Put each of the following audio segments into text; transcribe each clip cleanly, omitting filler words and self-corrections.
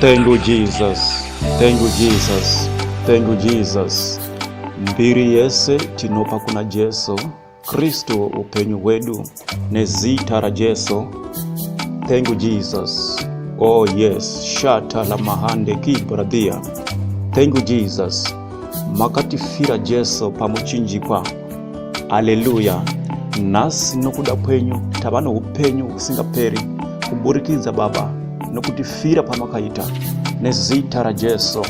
Thank you Jesus. Thank you Jesus. Thank you Jesus. Mbiri yese tinopa kuna Jesu Kristu upenyu hwedu nezita raJesu. Thank you Jesus. Oh yes, shata la mahande kibradia. Thank you Jesus. Makatifira Jesu pamuchinjikwa. Haleluya. Nhasi nokuda kwenyu tava noupenyu husingaperi kuburikidza Baba nokutifira pamakaita nezita raJesu.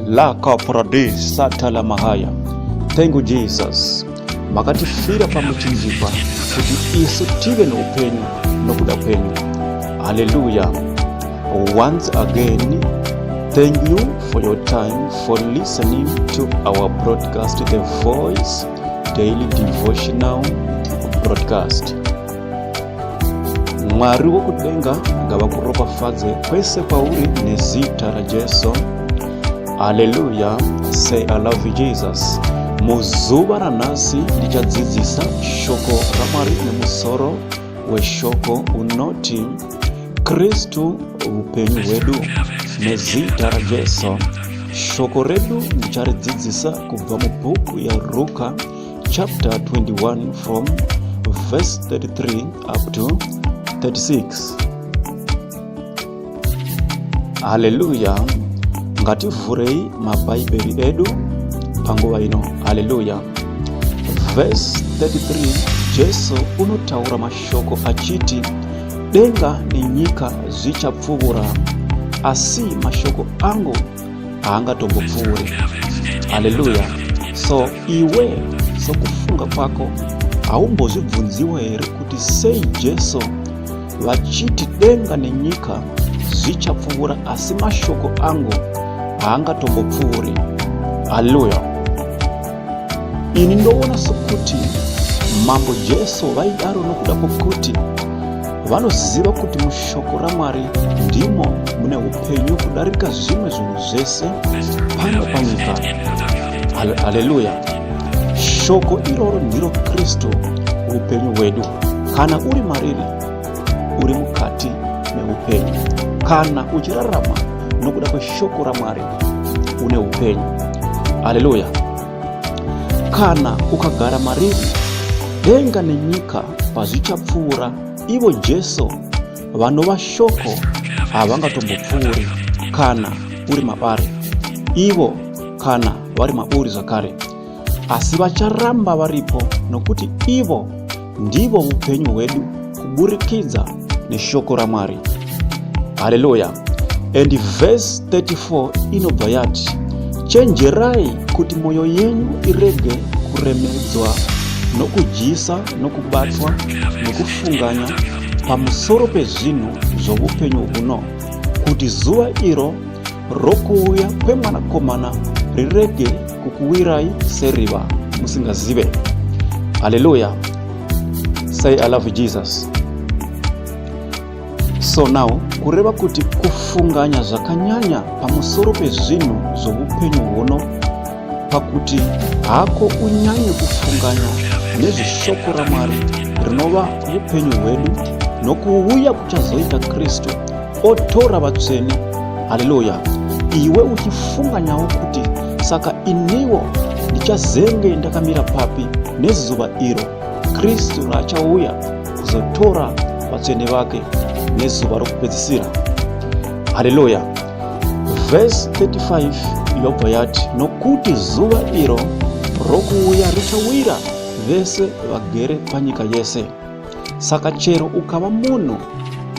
La kapradi sata la mahaya. Thank you Jesus. Makatifira pamuchinjikwa kuti isu tive noupenyu nokuda kwenyu. Haleluya. Once again, thank you for your time for listening to our broadcast, The Voice Daily Devotional Broadcast. Mwari wokudenga ngavakuropafadze kwese kwauri nezita raJesu. Haleluya, say I love you Jesus. Muzuva ranhasi ndichadzidzisa shoko raMwari nemusoro weshoko unoti Kristu upenyu hwedu nezita raJesu. Shoko redu ndicharidzidzisa kubva mubhuku yaRuka chapter 21 from verse 33 up to 36. Haleluya! Ngativhurei mabhaibheri edu panguva ino. Haleluya! Verse 33, Jesu unotaura mashoko achiti, denga nenyika zvichapfuura, asi mashoko angu haangatombopfuuri. Haleluya! So iwe sokufunga kwako haumbozvibvunziwo here kuti sei Jesu vachiti denga nenyika zvichapfuura asi mashoko angu haangatombopfuuri? Haleluya! Ini ndoona sokuti Mambo Jesu vaidaro nokuda kwokuti vanoziva kuti mushoko raMwari ndimo mune upenyu kudarika zvimwe zvinhu zvese pano panyika. Haleluya! Shoko iroro ndiro Kristu, upenyu hwedu. Kana uri mariri, uri mukati meupenyu. Kana uchirarama nokuda kweshoko raMwari, une upenyu. Haleluya! Kana ukagara mariri, denga nenyika pazvichapfuura, ivo Jesu vanova shoko havangatombopfuuri. Kana uri mavari, ivo kana vari mauri zvakare, asi vacharamba varipo, nokuti ivo ndivo upenyu hwedu kuburikidza neshoko raMwari. Haleluya! And verse 34 inobva yati, chenjerai kuti mwoyo yenyu irege kuremedzwa nokudyisa nokubatwa nokufunganya pamusoro pezvinhu zvovupenyu huno, kuti zuva iro rokuuya kwemwanakomana rirege kukuwirai seriva musingazive. Haleluya! Say I love Jesus. So now kureva kuti kufunganya zvakanyanya pamusoro pezvinhu zvovupenyu huno, pakuti hako unyanye kufunganya nezveshoko raMwari rinova upenyu hwedu nokuuya kuchazoita Kristu otora vatsvene. Haleluya! Iwe uchifunganyawo kuti saka iniwo ndichazenge ndakamira papi nezuva iro Kristu raachauya kuzotora vatsvene vake nezuva rokupedzisira. Haleluya! Vhesi 35 yobva yati, nokuti zuva iro rokuuya richawira vese vagere panyika yese. Saka chero ukava munhu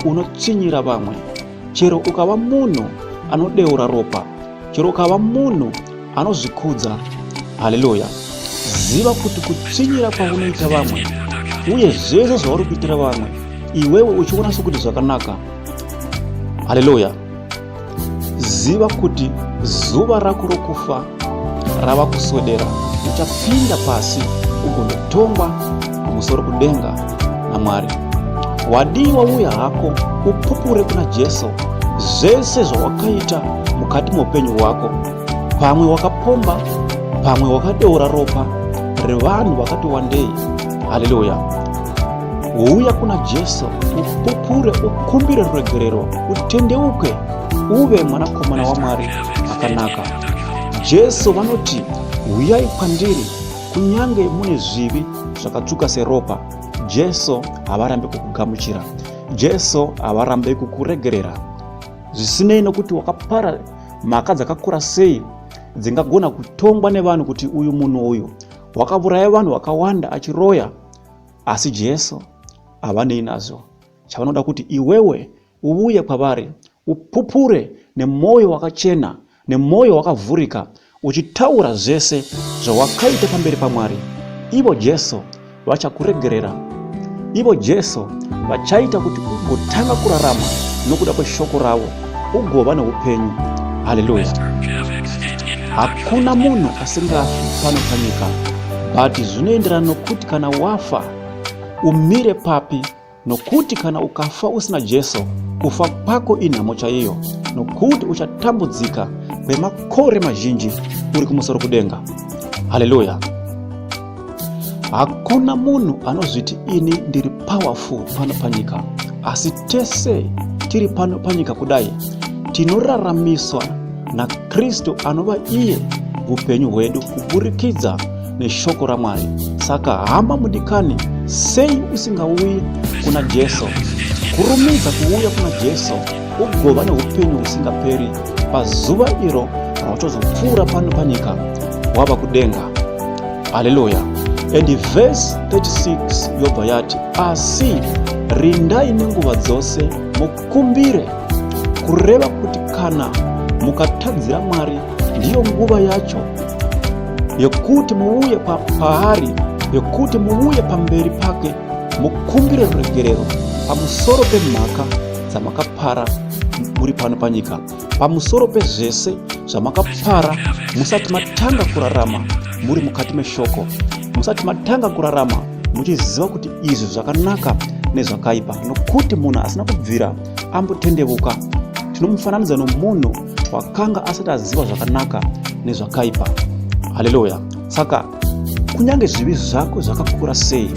unotsvinyira vamwe, chero ukava munhu anodeura ropa, chero ukava munhu anozvikudza, haleluya, ziva kuti kutsvinyira kwaunoita vamwe uye zvese zvauri kuitira vamwe iwewe uchiona sokuti zvakanaka, haleluya, ziva kuti zuva rako rokufa rava kuswedera. Uchapinda pasi ugonotongwa kumusoro kudenga naMwari. Wadii wauya hako upupure kuna Jesu zvese zvawakaita mukati meupenyu hwako. Pamwe wakapomba, pamwe wakadeura ropa revanhu vakati wandei. Haleluya! Uya kuna Jesu, upupure, ukumbire ruregerero, utendeuke, uve mwanakomana waMwari akanaka. Jesu vanoti, Uyai kwandiri kunyange mune zvivi zvakatsvuka seropa. Jesu havarambe kukugamuchira. Jesu havarambe kukuregerera. Zvisinei nokuti wakapara mhaka dzakakura sei dzingagona kutongwa nevanhu kuti uyu munhu uyu wakavuraya vanhu vakawanda achiroya, asi Jesu havanei nazvo. Chavanoda kuti iwewe uvuye kwavari upupure nemwoyo wakachena nemwoyo wakavhurika uchitaura zvese zvawakaita pamberi paMwari. Ivo Jesu vachakuregerera. Ivo Jesu vachaita kuti ugotanga kurarama nokuda kweshoko ravo ugova neupenyu. Haleluya! Hakuna munhu asingafi pano panyika, but zvinoenderana nokuti kana wafa umire papi. Nokuti kana ukafa usina Jesu, kufa kwako inhamo chaiyo, nokuti uchatambudzika kwemakore mazhinji uri kumusoro kudenga. Haleluya! Hakuna munhu anozviti ini ndiri powerful pano panyika, asi tese tiri pano panyika kudai tinoraramiswa naKristu anova iye upenyu hwedu kuburikidza neshoko raMwari. Saka hama mudikani, sei usingauyi kuna Jesu? Kurumidza kuuya kuna Jesu ugova neupenyu husingaperi pazuva iro rauchazopfuura pano panyika wava kudenga. Haleluya! And verse 36 yobva yati, asi rindai nenguva dzose mukumbire, kureva kuti kana mukatadzira Mwari ndiyo nguva yacho yekuti muuye paari, yekuti muuye pamberi pake mukumbire ruregerero pamusoro pemhaka dzamakapara muri pano panyika, pamusoro pezvese zvamakapara musati matanga kurarama muri mukati meshoko, musati matanga kurarama muchiziva kuti izvi zvakanaka nezvakaipa. Nokuti munhu asina kubvira ambotendevuka tinomufananidza nomunhu wakanga asati aziva zvakanaka nezvakaipa. Haleluya! Saka kunyange zvivi zvako zvakakura sei,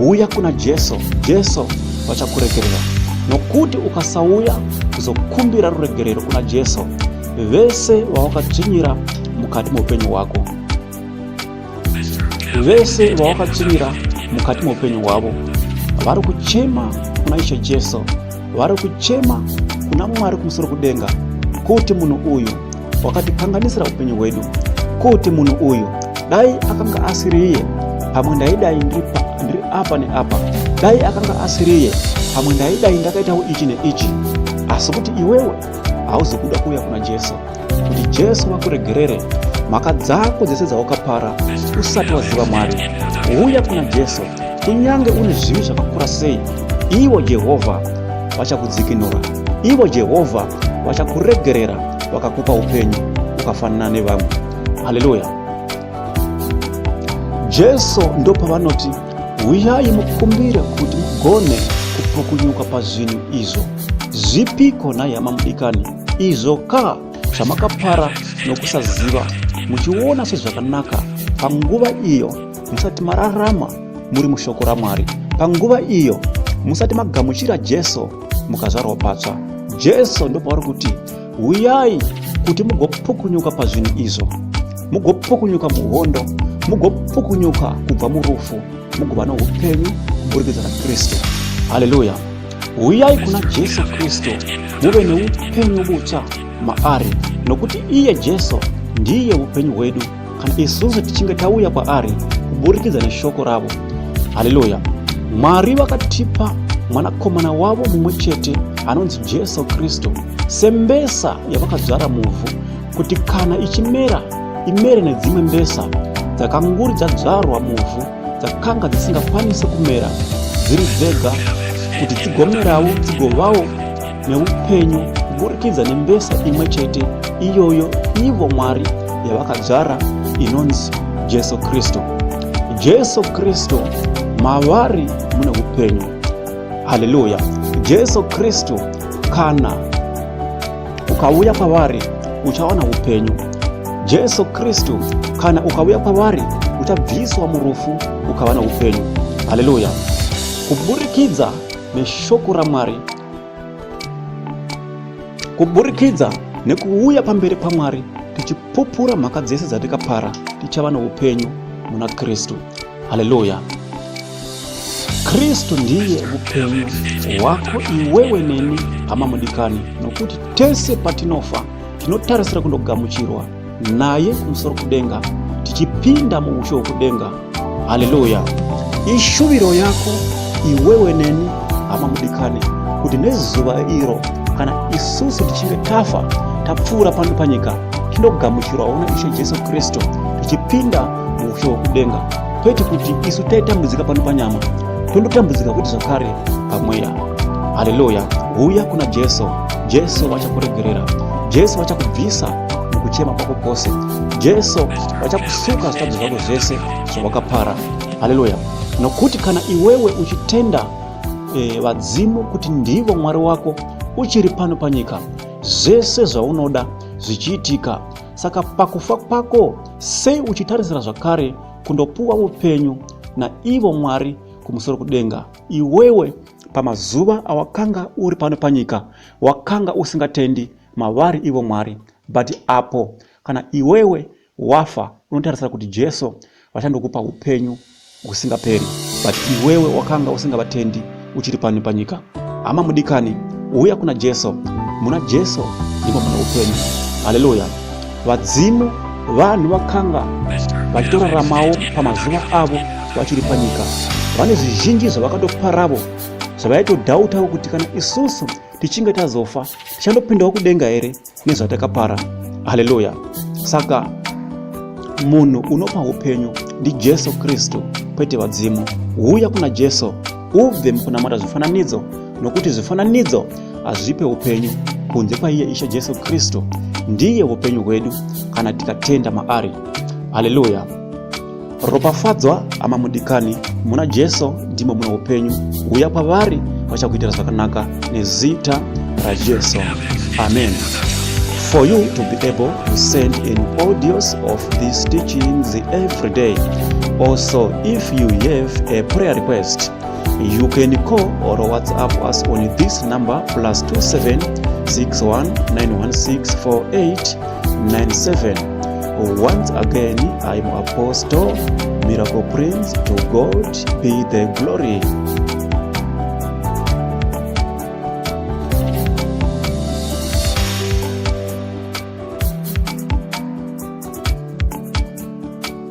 uya kuna Jesu. Jesu vachakuregerera, nokuti ukasauya kuzokumbira ruregerero kuna Jesu, vese vawakatsvinyira mukati meupenyu hwako, vese vawakatsvinyira mukati meupenyu hwavo vari kuchema kuna Ishe Jesu, vari kuchema kuna Mwari kumusoro kudenga kuti munhu uyu wakatikanganisira upenyu hwedu, kuti munhu uyu dai akanga asiri iye pamwe ndaidai ndiri apa neapa, dai akanga asiri iye pamwe ndaidai ndakaitawo ichi neichi. Asi kuti iwewe hauzi kuda kuuya kuna Jesu kuti Jesu vakuregerere mhaka dzako dzese dzawakapara usati waziva Mwari. Uya kuna Jesu kunyange une zvivi zvakakura sei, ivo Jehovha vachakudzikinura, ivo Jehovha vachakuregerera vakakupa upenyu ukafanana nevamwe. Haleluya! Jesu ndopavanoti huyai mukumbire kuti mugone kupukunyuka pazvinhu izvo. Zvipiko nhai hama mudikani, izvo ka zvamakapara nokusaziva, muchiona sezvakanaka panguva iyo musati mararama muri mushoko raMwari, panguva iyo musati magamuchira Jesu mukazvarwa patsva. Jesu ndopavari kuti huyai kuti mugopukunyuka pazvinhu izvo, mugopukunyuka muhondo, mugopukunyuka kubva murufu, mugova noupenyu kuburikidza naKristu. Haleluya! Huyai kuna Jesu Kristu muve neupenyu butsva maari, nokuti iye Jesu ndiye upenyu hwedu kana isusu tichinge tauya kwaari kuburikidza neshoko ravo. Haleluya! Mwari vakatipa mwanakomana wavo mumwe chete anonzi Jesu Kristu sembesa yavakadzvara muvhu, kuti kana ichimera imere nedzimwe mbesa dzakanguri dzadzvarwa muvhu dzakanga dzisingakwanisi kumera dziri dzega, kuti dzigomerawo dzigovawo neupenyu kuburikidza nembesa imwe chete iyoyo ivo Mwari yavakadzvara inonzi Jesu Kristu. Jesu Kristu, mavari mune upenyu. Haleluya! Jesu Kristu, kana ukauya kwavari uchawana upenyu. Jesu Kristu, kana ukauya kwavari uchabviswa murufu ukava neupenyu. Haleluya! Kuburikidza neshoko raMwari, kuburikidza nekuuya pamberi paMwari tichipupura mhaka dzese dzatikapara, tichava noupenyu muna Kristu. Haleluya! Kristu ndiye upenyu hwako iwewe neni, hama mudikani, nokuti tese patinofa tinotarisira kundogamuchirwa naye kumusoro kudenga tichipinda muushe hwokudenga. Haleluya! Ishuviro yako iwewe neni, hama mudikani, kuti nezuva iro kana isusu tichinge tafa tapfuura pano panyika tindogamuchirwawo naIshe Jesu Kristu tichipinda muushe hwokudenga, kwete kuti isu taitambudzika pano panyama tondotambudzika kuti zvakare pamweya. Haleluya! Huya kuna Jesu, Jesu vachakuregerera, Jesu vachakubvisa mukuchema kwako kwose, Jesu vachakusuka zvitadzo zvako zvese zvawakapara. Haleluya! Nokuti kana iwewe uchitenda vadzimu kuti ndivo Mwari wako uchiri pano panyika, zvese zvaunoda zvichiitika. Saka pakufa kwako sei uchitarisira zvakare kundopuwa upenyu naivo Mwari kumusoro kudenga? Iwewe pamazuva awakanga uri pano panyika wakanga usingatendi mavari ivo Mwari, but apo kana iwewe wafa unotarisira kuti Jesu vachandokupa upenyu husingaperi, but iwewe wakanga usingavatendi uchiri pano panyika. Hama mudikani, uya kuna Jesu. Muna Jesu ndimo mune upenyu. Haleluya! Vadzimu vanhu vakanga vachitoraramawo pamazuva avo vachiri panyika, vane zvizhinji zvavakatoparavo zvavaitodhautawo kuti kana isusu tichinge tazofa tichandopindawo kudenga here nezvatakapara. Haleluya! Saka munhu unopa upenyu ndiJesu Kristu, kwete vadzimu. Huya kuna Jesu, ubve mukunamata zvifananidzo, nokuti zvifananidzo hazvipe upenyu kunze kwaiye Ishe Jesu Kristu. Ndiye upenyu hwedu kana tikatenda maari. Haleluya! Ropafadzwa hama mudikani, muna Jesu ndimo mune upenyu. Uya kwavari vachakuitira zvakanaka nezita raJesu. Amen. For you to be able to send in audios of these teachings every day. Also, if you have a prayer request, you can call or WhatsApp us on this number +27 61 916 4897. Once again, I'm Apostle Miracle Prince. To God be the glory.